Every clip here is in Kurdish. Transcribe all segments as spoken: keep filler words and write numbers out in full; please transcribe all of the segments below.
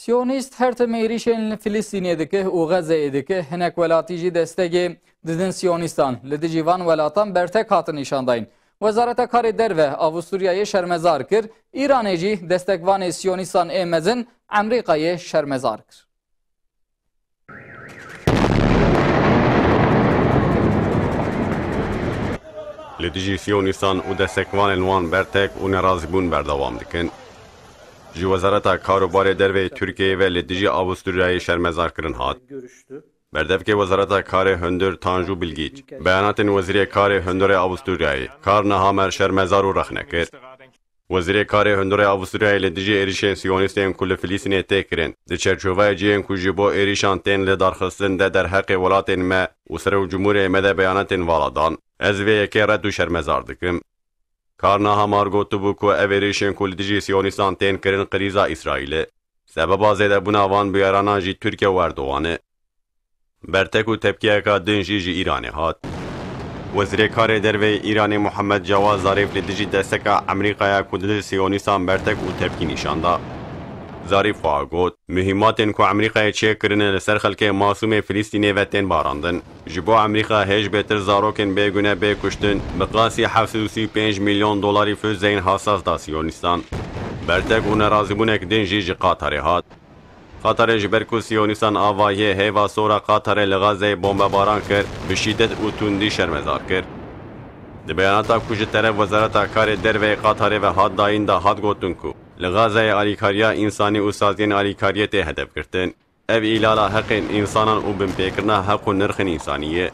Siyonîst her tim êrîşên li Filistînê dike û Xezeyê dike, hinek welatî jî destegê didin Siyonîstan. Li dijî van welatan bertek hatin nîşandayîn. Wezareta Karê Derve Avusturyayê şermezar kir, Îranê jî destekvanê Siyonîstan ê mezin Emrîkayê şermezar kir. Li dijî Siyonîstan û destekvanên wan bertek û nerazîbûn berdewam dikin. Ji Wezareta Karobarê Derve yê Tirkiyeyê ve li dijî Avusturyayê şermezarkirin hat. Berdevkê Wezareta Karê Hundir Tanju Bilgiç, beyanatên Wezîrê Karê Hundirê Avusturyayê, Karna Hamer şermezar û rexne kir. Wezîrê Karê Hundirê Avusturyayê li dijî êrîşên Siyonîstên ku li Filistînê tê kirin, di çerçoveyê cihên ku ji bo êrîşan tên lidarxistin de derheqê welatên me û Serokcumhurê me de beyanatên vala dan, ez vê yekê red û şermezar dikim. Karna Hamar gotibû ku ev êrîşên ku li dijî Siyonîstan tên kirin krîza Îsraîl e. Sebeba zêdebûna van bûyeranan jî Tirkiye û Erdogan e. Bertek û tepkiyeka din jî ji Îranê hat. Wezîrê Karê Derve yê Îranê Muhammed Cawad Zarîf li dijî desteka Amerîkaya ku dide Siyonîstan bertek û tepkî nîşan da. Zarîf wiha got, Muhîmatên ku Amerîkayê çêkirine li ser xelkê masûmê Filistînê ve tên barandin. Ji bo Amerîka hêj bêtir zarokên bêgune bê kuştin, bi qasî heft sed û sî û pênc milyon dolarî füzeyên hasas da Siyonîstan. Bertek û nerazîbûnek din jî ji Qatarê hat. Qatarê ji ber ku Siyonîstan avahiyê hêva sor a Qatarê li Xezeyê bombebaran kir, bi şîdet û tundî şermezar kir. Di beyanata ku ji teref Wezareta Karê Derve yê Qatarê ve hat dayîn de hat gotin ku li Xezeyê alîkariya însanî û saziyên alîkariyê tê hedefgirtin. Ev îhlala heqên însanan û binpêkirina heq û nirxên însanî ye.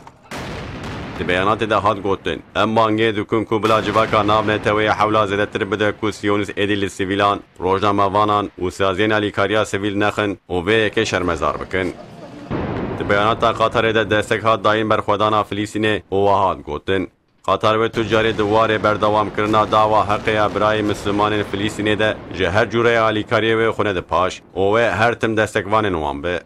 Di beyanatê de hat gotin, Em bangê dikin ku bila civaka navneteweyê hewla zêdetir bide ku Siyonîst êdî li sivîlan, rojnamevanan û saziyên alîkariya sivîl nexin û vê yekê şermezar bikin. Di beyanata Qatarê de destek hat dayîn berxwedana Filistînê û wiha hat gotin, Qatar wê tu carî di warê berdewamkirina dawa heqê ya birayê Mislimanên Filistînê de ji her cûreyê alîkariyê wê xwe nede paş û wê her tim destekvanên wan be.